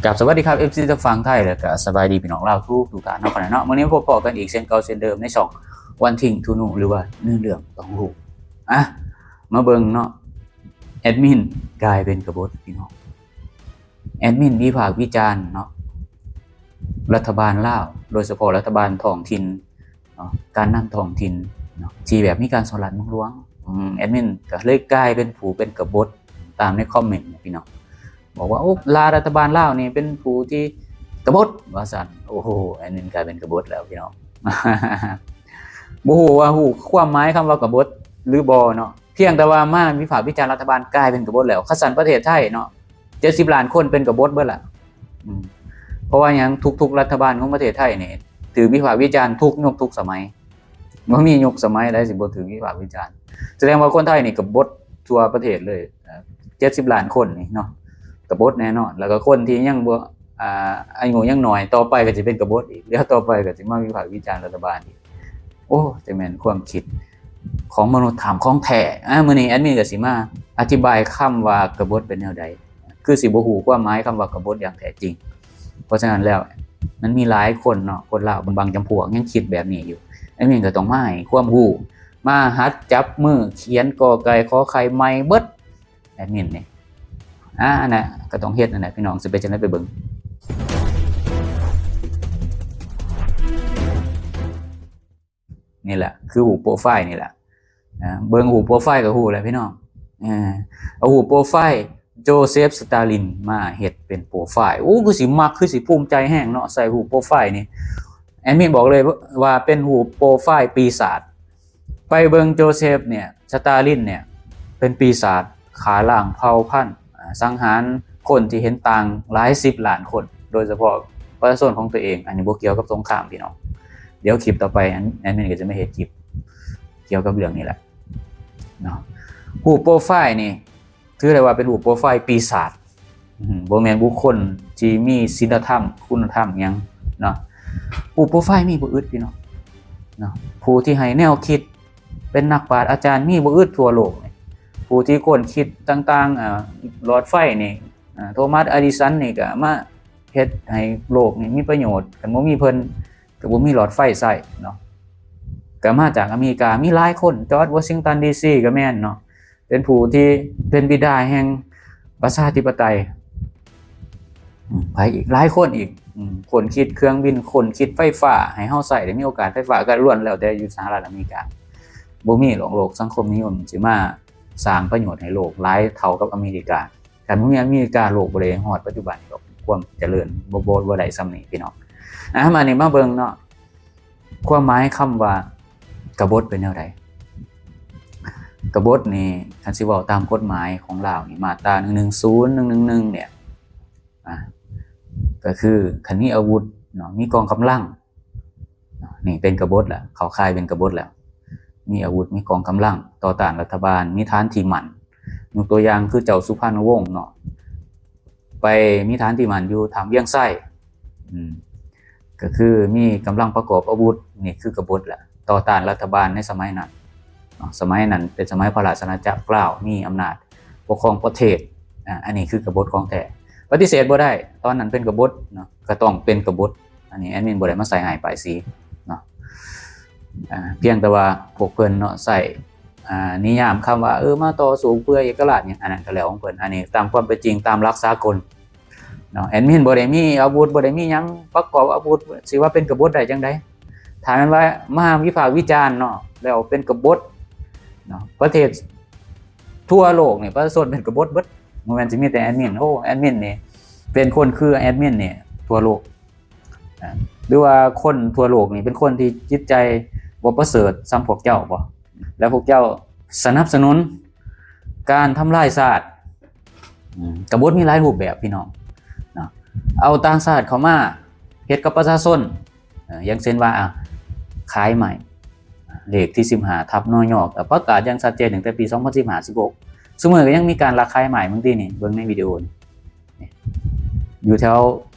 ກາບສະຫວັດດີຄັບ ເອັຟຊີ ທາງຝັ່ງໄທ ແລະກະສະບາຍດີພີ່ນ້ອງລາວທຸກໆທ່ານເນາະ. ມື້ນີ້ພົບພໍ້ກັນອີກເຊັ່ນເກົ່າເຊັ່ນເດີມ ໃນຊ່ອງວັນທິງທູນູ ຫຼືວ່າເນື້ອເລື່ອງຕ້ອງຮູ້. ອະ ມາເບິ່ງເນາະ ແອດມິນກາຍເປັນກະບົດພີ່ນ້ອງ. ແອດມິນວິພາກວິຈານເນາະ ລັດຖະບານລາວ ໂດຍສະເພາະລັດຖະບານທ້ອງຖິ່ນເນາະ ການນຳທ້ອງຖິ່ນເນາະ ທີ່ແບບມີການສໍ້ລາດບັງຫຼວງ. ອືມ ແອດມິນກໍເລີຍກາຍເປັນຜູ້ເປັນກະບົດຕາມໃນຄອມເມັນພີ່ນ້ອງ ບອກວ່າ ໂອ້ ລາ ລັດຖະບານລາວນີ້ເປັນຜູ້ທີ່ກະບົດວ່າຊັ້ນ. ໂອ້ໂຫ ແອດມິນກາຍເປັນກະບົດແລ້ວພີ່ນ້ອງ. ບໍ່ຮູ້ວ່າຮູ້ຄວາມໝາຍຄຳວ່າກະບົດຫຼືບໍ່ເນາະ. ພຽງແຕ່ວ່າມາວິພາກວິຈານລັດຖະບານກາຍເປັນກະບົດແລ້ວ. ຄັນຊັ້ນປະເທດໄທເນາະ ເຈັດສິບລ້ານຄົນເປັນກະບົດເບິດລະ. ອືມ ເພາະວ່າຫຍັງ? ທຸກໆລັດຖະບານຂອງປະເທດໄທນີ້ຖືກວິພາກວິຈານທຸກຍຸກທຸກສະໄໝ. ບໍ່ມີຍຸກສະໄໝໃດຊິບໍ່ຖືກວິພາກວິຈານ. ສະແດງວ່າຄົນໄທນີ້ກະບົດທົ່ວປະເທດເລີຍ. ເຈັດສິບລ້ານຄົນນີ້ເນາະ ກະບົດແນ່ນອນ. ແລ້ວກໍຄົນທີ່ຍັງບໍ່ ອາ ອາຍຸຍັງນ້ອຍ ຕໍ່ໄປກໍຊິເປັນກະບົດອີກ. ແລ້ວຕໍ່ໄປກໍຊິມາວິພາກວິຈານລັດຖະບານອີກ. ໂອ້ ຈະແມ່ນຄວາມຄິດຂອງມະນຸດຖ້ຳຂອງແທ້. ອາ ມື້ນີ້ແອດມິນກໍຊິມາອະທິບາຍຄຳວ່າກະບົດເປັນແນວໃດ. ຄືຊິບໍ່ຮູ້ຄວາມໝາຍຄຳວ່າກະບົດຢ່າງແທ້ຈິງ. ເພາະສະນັ້ນແລ້ວ ມັນມີຫຼາຍຄົນເນາະ ຄົນລາວບາງຈຳພວກຍັງຄິດແບບນີ້ຢູ່. ແອດມິນກໍຕ້ອງມາໃຫ້ຄວາມຮູ້ ມາຫັດຈັບມືຂຽນ ກ ໄກ່ ຂໍໄຂ່ ໃໝ່ເບິດ. ແອດມິນນີ້ ອາ ອັນນັ້ນກໍຕ້ອງເຮັດນັ້ນແຫຼະພີ່ນ້ອງ. ຊິເປັນຈັ່ງໃດໄປເບິ່ງ. ນີ້ແຫຼະ ຄືຮູບໂປຣໄຟລ໌ນີ້ແຫຼະ. ອາ ເບິ່ງຮູບໂປຣໄຟລ໌ກໍຮູ້ແລ້ວພີ່ນ້ອງ. ເອີ ເອົາຮູບໂປຣໄຟລ໌ໂຈເຊຟ ສະຕາລິນ ມາເຮັດເປັນໂປຣໄຟລ໌. ໂອ້ ຄືຊິມັກ ຄືຊິພູມໃຈແຮງເນາະ ໃສ່ຮູບໂປຣໄຟລ໌ນີ້. ແອດມິນບອກເລີຍວ່າເປັນຮູບໂປຣໄຟລ໌ປີສາດ. ໄປເບິ່ງໂຈເຊຟເນຍ ສະຕາລິນເນຍ ເປັນປີສາດ ຂ້າລ້າງເຜົ່າພັນ ອາ ສັງຫານຄົນທີ່ເຫັນຕ່າງຫຼາຍສິບລ້ານຄົນ ໂດຍສະເພາະປະຊາຊົນຂອງຕົວເອງ. ອັນນີ້ບໍ່ກ່ຽວກັບສົງຄາມພີ່ນ້ອງ. ດຽວຄລິບຕໍ່ໄປ ແອດ ແອດມິນກໍຈະມາເຮັດຄລິບກ່ຽວກັບເລື່ອງນີ້ແຫຼະເນາະ. ຮູບໂປຣໄຟລ໌ນີ້ ຖືໄດ້ວ່າເປັນຮູບໂປຣໄຟລ໌ປີສາດ. ອືມ ບໍ່ແມ່ນບຸກຄົນທີ່ມີສິນລະທຳ ຄຸນນະທຳຫຍັງເນາະ. ຮູບໂປຣໄຟລ໌ມີບໍ່ອຶດພີ່ນ້ອງເນາະ. ຜູ້ທີ່ໃຫ້ແນວຄິດ ເປັນນັກປາດອາຈານມີບໍ່ອຶດທົ່ວໂລກນີ້. ຜູ້ທີ່ຄົ້ນຄິດຕ່າງໆ ອາ ຫຼອດໄຟນີ້ ອາ ໂທມັສ ອະດິສັນນີ້ກໍມາເຮັດໃຫ້ໂລກນີ້ມີປະໂຫຍດ. ຄັນບໍ່ມີເພິ່ນກໍບໍ່ມີຫຼອດໄຟໃຊ້ເນາະ. ກໍມາຈາກອາເມລິກາ ມີຫຼາຍຄົນ. ຈອດ ວໍຊິງຕັນ ດີຊີ ກໍແມ່ນເນາະ. ເປັນຜູ້ທີ່ເປັນບິດາແຫ່ງປະຊາທິປະໄຕ. ອືມ ໃຜອີກ? ຫຼາຍຄົນອີກ. ອືມ ຄົ້ນຄິດເຄື່ອງບິນ, ຄົ້ນຄິດໄຟຟ້າໃຫ້ເຮົາໃຊ້ ໄດ້ມີໂອກາດໄຟຟ້າ ກໍລ້ວນແລ້ວແຕ່ຢູ່ສະຫະລັດອາເມລິກາ. ບໍ່ມີໂລກ ໂລກສັງຄົມນິຍົມຊິມາສ້າງປະໂຫຍດໃຫ້ໂລກຫຼາຍເທົ່າກັບອາເມລິກາ. ຄັນບໍ່ມີອາເມລິກາ ໂລກບໍ່ໄດ້ຮອດປັດຈຸບັນນີ້ດອກ. ຄວາມຈະເລີນບໍ່ ບໍ່ ບໍ່ໄດ້ສ່ຳນີ້ພີ່ນ້ອງ. ອາ ມານີ້ມາເບິ່ງເນາະ ຄວາມໝາຍຄຳວ່າກະບົດເປັນແນວໃດ? ກະບົດນີ້ ຄັນຊິເວົ້າຕາມກົດໝາຍຂອງລາວນີ້ ມາດຕາໜຶ່ງໜຶ່ງສູນ ໜຶ່ງໜຶ່ງໜຶ່ງເນຍ ອາ ກໍຄືຄັນມີອາວຸດເນາະ ມີກອງກຳລັງເນາະ ນີ້ເປັນກະບົດແລ້ວ ເຂົ້າຂ່າຍເປັນກະບົດແລ້ວ. ມີອາວຸດ ມີກອງກຳລັງຕໍ່ຕ້ານລັດຖະບານ ມີຖານທີ່ໝັ້ນ. ຍົກຕົວຢ່າງຄືເຈົ້າສຸພານຸວົງເນາະ ໄປມີຖານທີ່ໝັ້ນຢູ່ຖ້ຳວຽງໄຊ. ອືມ ກໍຄືມີກຳລັງປະກອບອາວຸດ ນີ້ຄືກະບົດແຫຼະ ຕໍ່ຕ້ານລັດຖະບານໃນສະໄໝນັ້ນເນາະ. ສະໄໝນັ້ນເປັນສະໄໝພະລາຊະອານາຈັກລາວ ມີອຳນາດປົກຄອງປະເທດ. ອາ ອັນນີ້ຄືກະບົດຂອງແທ້ ປະຕິເສດບໍ່ໄດ້. ຕອນນັ້ນເປັນກະບົດເນາະ ກໍຕ້ອງເປັນກະບົດ. ອັນນີ້ແອດມິນບໍ່ໄດ້ມາໃສ່ຮ້າຍປ້າຍສີເນາະ. ອາ ພຽງແຕ່ວ່າພວກເພິ່ນເນາະ ໃຊ້ ອາ ນິຍາມຄຳວ່າ ເອີ ມາຕໍ່ສູ້ເພື່ອເອກະລາດຫຍັງ ອັນນັ້ນກໍແລ້ວຂອງເພິ່ນ. ອັນນີ້ຕາມຄວາມເປັນຈິງ ຕາມຫຼັກສາກົນເນາະ. ແອດມິນບໍ່ໄດ້ມີອາວຸດ ບໍ່ໄດ້ມີຫຍັງປະກອບອາວຸດ ຊິວ່າເປັນກະບົດໄດ້ຈັ່ງໃດ? ຖ້າແມ່ນວ່າມາວິພາກວິຈານເນາະ ແລ້ວເປັນກະບົດເນາະ ປະເທດທົ່ວໂລກນີ້ ປະຊາຊົນເປັນກະບົດເບິດ. ບໍ່ແມ່ນຊິມີແຕ່ແອດມິນ. ໂອ້ ແອດມິນນີ້ເປັນຄົນຄືແອດມິນນີ້ທົ່ວໂລກ. ອາ ຫຼືວ່າຄົນທົ່ວໂລກນີ້ເປັນຄົນທີ່ຈິດໃຈບໍ່ປະເສີດສ່ຳພວກເຈົ້າບໍ່? ແລ້ວພວກເຈົ້າສະໜັບສະໜູນການທຳລາຍຊາດ. ອືມ ກະບົດມີຫຼາຍຮູບແບບພີ່ນ້ອງເນາະ. ເອົາຕ່າງຊາດເຂົ້າມາເຮັດກັບປະຊາຊົນ ເອີ ຢ່າງເຊັ່ນວ່າ ອາ ຂາຍໄມ້ ເລກທີສິບຫ້າ ທັບ ນຍ ກໍປະກາດຢ່າງຊັດເຈນຕັ້ງແຕ່ປີສອງພັນສິບຫ້າ ສິບຫົກ. ຊຸມື້ກໍຍັງມີການລັກຂາຍໄມ້. ບາງທີນີ້ເບິ່ງໃນວິດີໂອນີ້ ຢູ່ແຖວ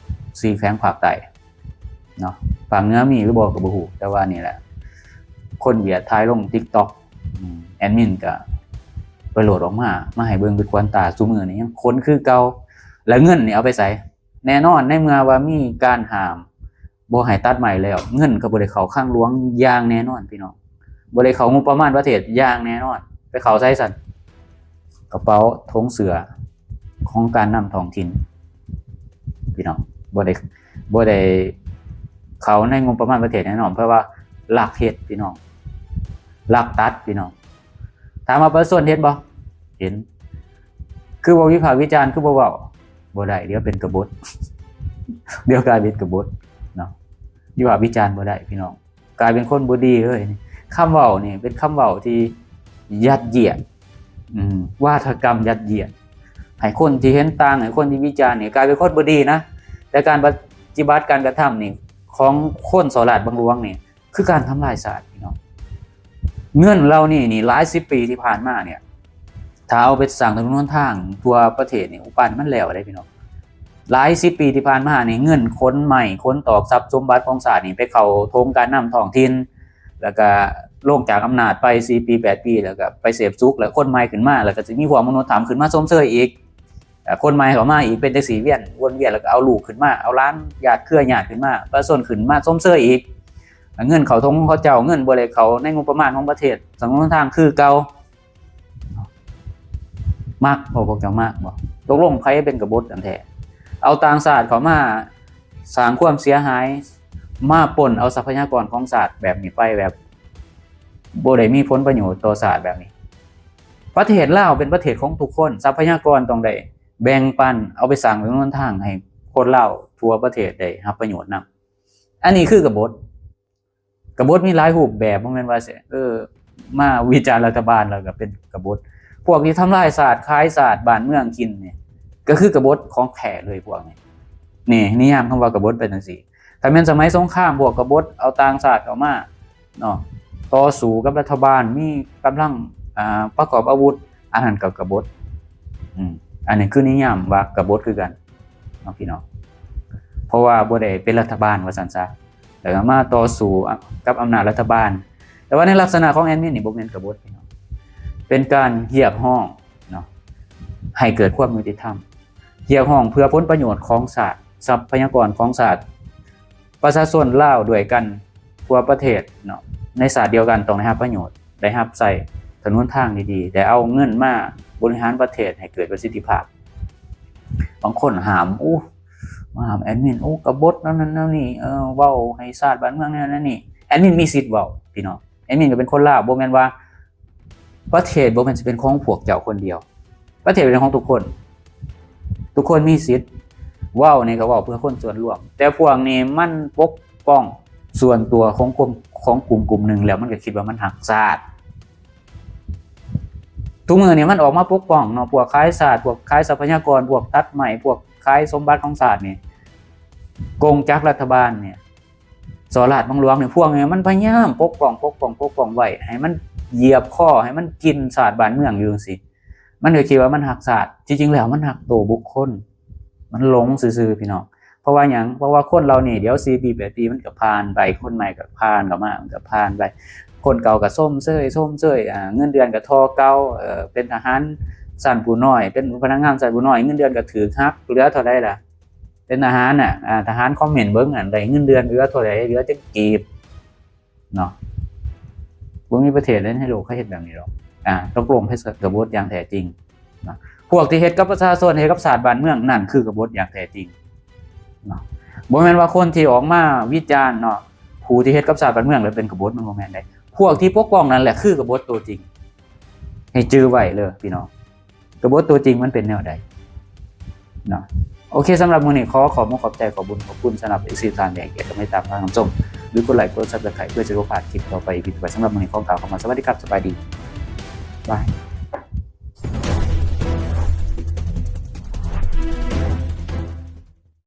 ສີ່ແຂວງພາກໃຕ້ເນາະ ພາກເໜືອມີຫຼືບໍ່ກໍບໍ່ຮູ້ ແຕ່ວ່ານີ້ແຫຼະ ຄົນຫວຽດຖ່າຍລົງຕິກຕັອກ ອາ ແອດມິນກໍໄປໂຫຼດອອກມາ ມາໃຫ້ເບິ່ງເປັນຂວັນຕາ. ຊຸມື້ນີ້ຍັງຂົນຄືເກົ່າ. ແລ້ວເງິນນີ້ເອົາໄປໃສ? ແນ່ນອນ ໃນເມື່ອວ່າມີການຫ້າມບໍ່ໃຫ້ຕັດໄມ້ແລ້ວ ເງິນກໍບໍ່ໄດ້ເຂົ້າຄັງຫຼວງຢ່າງແນ່ນອນ ພີ່ນ້ອງ, ບໍ່ໄດ້ເຂົ້າງົບປະມານປະເທດຢ່າງແນ່ນອນ. ໄປເຂົ້າໃສຊັ້ນ? ກະເປົາຖົງເສື້ອຂອງການນຳທ້ອງຖິ່ນ ພີ່ນ້ອງ, ບໍ່ໄດ້ ບໍ່ໄດ້ເຂົ້າໃນງົບປະມານປະເທດແນ່ນອນ, ເພາະວ່າລັກເຮັດ ພີ່ນ້ອງ, ລັກຕັດ ພີ່ນ້ອງ. ຖາມວ່າປະຊາຊົນເຫັນບໍ່? ເຫັນ. ຄືບໍ່ວິພາກວິຈານ? ຄືບໍ່ເວົ້າ? ບໍ່ໄດ້, ດຽວເປັນກະບົດ, ດຽວກາຍເປັນກະບົດເນາະ. ວິພາກວິຈານບໍ່ໄດ້ ພີ່ນ້ອງ, ກາຍເປັນຄົນບໍ່ດີເລີຍ. ຄຳເວົ້ານີ້ເປັນຄຳເວົ້າທີ່ຍັດຢຽດ, ອືມ ວາທະກຳຍັດຢຽດ ໃຫ້ຄົນທີ່ເຫັນຕ່າງ, ໃຫ້ຄົນທີ່ວິຈານນີ້ກາຍເປັນຄົນບໍ່ດີນະ. ແຕ່ການປະຕິບັດ, ການກະທຳນີ້ຂອງຄົນສໍ້ລາດບັງຫຼວງນີ້ ຄືການທຳລາຍຊາດ ພີ່ນ້ອງ. ເງິນເຫຼົ່ານີ້ນີ້ ຫຼາຍສິບປີທີ່ຜ່ານມານີ້ ຖ້າເອົາໄປສ້າງຖະໜົນຫົນທາງທົ່ວປະເທດນີ້ ໂອ້ ປານມັນແລ້ວໄດ໋ ພີ່ນ້ອງ. ຫຼາຍສິບປີທີ່ຜ່ານມານີ້ ເງິນຂົນໄມ້ຂົນຕອກຊັບສົມບັດຂອງຊາດນີ້ ໄປເຂົ້າຖົງການນຳທ້ອງຖິ່ນ, ແລ້ວກະລົງຈາກອຳນາດໄປສີ່ປີແປດປີ ແລ້ວກະໄປເສບສຸກ ແລ້ວຂົນໃໝ່ຂຶ້ນມາ ແລ້ວກະຊິມີພວກມະນຸດທຳຂຶ້ນມາຊົມເຊີຍອີກ. ເອີ ຄົນໃໝ່ເຂົ້າມາອີກ ເປັນຈັ່ງຊີ້ ວຽນ ວົນວຽນ ແລ້ວກໍເອົາລູກຂຶ້ນມາ ເອົາຫຼານ ຍາດເຄືອຍາດຂຶ້ນມາ ປະຊາຊົນຂຶ້ນມາຊົມເຊີຍອີກ. ເງິນເຂົ້າຖົງຂອງເຂົາເຈົ້າ, ເງິນບໍ່ໄດ້ເຂົ້າໃນງົບປະມານຂອງປະເທດ, ສຳລັບທາງຄືເກົ່າ. ມັກບໍ່? ພວກເຈົ້າມັກບໍ່? ຕົກລົງໃຜເປັນກະບົດກັນແທ້? ເອົາຕ່າງຊາດເຂົ້າມາສ້າງຄວາມເສຍຫາຍ, ມາປຸ້ນເອົາຊັບພະຍາກອນຂອງຊາດແບບນີ້ໄປ ແບບບໍ່ໄດ້ມີຜົນປະໂຫຍດຕໍ່ຊາດແບບນີ້. ປະເທດລາວເປັນປະເທດຂອງທຸກຄົນ, ຊັບພະຍາກອນຕ້ອງໄດ້ແບ່ງປັນ ເອົາໄປສ້າງຖະໜົນຫົນທາງໃຫ້ຄົນລາວທົ່ວປະເທດໄດ້ຮັບປະໂຫຍດນຳ. ອັນນີ້ຄືກະບົດ, ກະບົດມີຫຼາຍຮູບແບບ, ບໍ່ແມ່ນວ່າຊິ ເອີ ມາວິຈານລັດຖະບານແລ້ວກໍເປັນກະບົດ. ພວກທີ່ທຳລາຍຊາດ, ຂາຍຊາດ, ບ້ານເມືອງກິນນີ້ ກໍຄືກະບົດຂອງແທ້ເລີຍພວກນີ້. ນີ້ ນິຍາມຄຳວ່າກະບົດເປັນຈັ່ງຊີ້. ຖ້າແມ່ນສະໄໝສົງຄາມ ພວກກະບົດເອົາຕ່າງຊາດເຂົ້າມາເນາະ ຕໍ່ສູ້ກັບລັດຖະບານ, ມີກຳລັງ ອາ ປະກອບອາວຸດ, ອັນນັ້ນກໍກະບົດ. ອືມ ອັນນີ້ຄືນິຍາມວ່າກະບົດຄືກັນເນາະ ພີ່ນ້ອງ, ເພາະວ່າບໍ່ໄດ້ເປັນລັດຖະບານວ່າຊັ້ນຊະ ແລ້ວກໍມາຕໍ່ສູ້ກັບອຳນາດລັດຖະບານ. ແຕ່ວ່າໃນລັກສະນະຂອງແອດມິນນີ້ ບໍ່ແມ່ນກະບົດ ພີ່ນ້ອງ, ເປັນການຮຽກຮ້ອງເນາະ ໃຫ້ເກີດຄວາມຍຸຕິທຳ, ຮຽກຮ້ອງເພື່ອຜົນປະໂຫຍດຂອງຊາດ, ຊັບພະຍາກອນຂອງຊາດ, ປະຊາຊົນລາວດ້ວຍກັນທົ່ວປະເທດເນາະ ໃນຊາດດຽວກັນ ຕ້ອງໄດ້ຮັບປະໂຫຍດ, ໄດ້ຮັບໃຊ້ຖະໜົນທາງດີໆ, ໄດ້ເອົາເງິນມາບໍລິຫານປະເທດໃຫ້ເກີດປະສິດທິພາບ. ບາງຄົນຫ້າມ, ໂອ້ ມາຫ້າມແອດມິນ, ໂອ້ ກະບົດແນວນັ້ນແນວນີ້, ເອີ ເວົ້າໃຫ້ຊາດບ້ານເມືອງແນວນັ້ນນີ້. ແອດມິນມີສິດເວົ້າ ພີ່ນ້ອງ, ແອດມິນກໍເປັນຄົນລາວ, ບໍ່ແມ່ນວ່າ ປະເທດບໍ່ແມ່ນຊິເປັນຂອງພວກເຈົ້າຄົນດຽວ, ປະເທດເປັນຂອງທຸກຄົນ, ທຸກຄົນມີສິດເວົ້ານີ້ ກໍເວົ້າເພື່ອຄົນສ່ວນລວມ, ແຕ່ພວກນີ້ມັນປົກປ້ອງສ່ວນຕົວຂອງກຸ່ມ, ຂອງກຸ່ມກຸ່ມໜຶ່ງ ແລ້ວມັນກໍຄິດວ່າມັນຮັກຊາດ. ທຸກມື້ນີ້ມັນອອກມາປົກປ້ອງເນາະ, ພວກຂາຍຊາດ, ພວກຂາຍຊັບພະຍາກອນ, ພວກຕັດໄມ້, ພວກຂາຍສົມບັດຂອງຊາດນີ້, ກົງຈັກລັດຖະບານນີ້ ສໍ້ລາດບັງຫຼວງນີ້ ພວກນີ້ມັນພະຍາຍາມປົກປ້ອງ, ປົກປ້ອງ, ປົກປ້ອງໄວ້ ໃຫ້ມັນຢຽບຄໍ, ໃຫ້ມັນກິນຊາດບ້ານເມືອງຢູ່ຈັ່ງຊີ້. ມັນກໍຄິດວ່າມັນຮັກຊາດ, ທີ່ຈິງແລ້ວມັນຮັກໂຕບຸກຄົນ, ມັນຫຼົງຊື່ໆ ພີ່ນ້ອງ. ເພາະວ່າຫຍັງ? ເພາະວ່າຄົນເຫຼົ່ານີ້ ດຽວສີ່ປີ ແປດປີ ມັນກໍຜ່ານໄປ, ຄົນໃໝ່ກໍຜ່ານເຂົ້າມາ, ມັນກໍຜ່ານໄປ, ຄົນເກົ່າກໍຊົມເຊີຍ, ຊົມເຊີຍ, ອ່າ ເງິນເດືອນກໍທໍ່ເກົ່າ, ເອີ ເປັນທະຫານຊັ້ນຜູ້ນ້ອຍ, ເປັນພະນັກງານຊັ້ນຜູ້ນ້ອຍ, ເງິນເດືອນກໍຖືກຫັກ, ເຫຼືອເທົ່າໃດລະ? ເປັນທະຫານນະ, ອ່າ ທະຫານຄອມເມັນເບິ່ງ ອັນໄດ້ເງິນເດືອນເຫຼືອເທົ່າໃດ, ເຫຼືອຈັກກີບເນາະ. ບໍ່ມີປະເທດໃດໃນໂລກເຂົາເຮັດແບບນີ້ດອກ. ອ່າ ຕົກລົງໃຫ້ກະບົດຢ່າງແທ້ຈິງນະ. ພວກທີ່ເຮັດກັບປະຊາຊົນ, ເຮັດກັບຊາດບ້ານເມືອງ, ນັ້ນຄືກະບົດຢ່າງແທ້ຈິງເນາະ. ບໍ່ແມ່ນວ່າຄົນທີ່ອອກມາວິຈານເນາະ, ຜູ້ທີ່ເຮັດກັບຊາດບ້ານເມືອງແລ້ວເປັນກະບົດ, ມັນບໍ່ແມ່ນເດ້. ພວກທີ່ປົກປ້ອງນັ້ນແຫຼະຄືກະບົດໂຕຈິງ. ໃຫ້ຈື່ໄວ້ເດີ ພີ່ນ້ອງ. ກະບົດຕົວຈິງມັນເປັນແນວໃດເນາະ. ໂອເຄ ສຳລັບມື້ນີ້ ຂໍຂອບມຸກຂອບໃຈ ຂອບບຸນຂອບຄຸນສຳລັບເອັຟຊີ ທ່ານໃດ ທີ່ເຂົ້າມາຕິດຕາມຮັບຊົມ ຫຼື ກົດໄລ ກົດ Subscribe ເພື່ອຈະບໍ່ພາດຄລິບຕໍ່ໄປ ອີພີ ຕໍ່ໄປ. ສຳລັບມື້ນີ້ ຂໍກ່າວຄຳວ່າ ສະຫວັດດີຄັບ ສະບາຍດີ ບາຍ.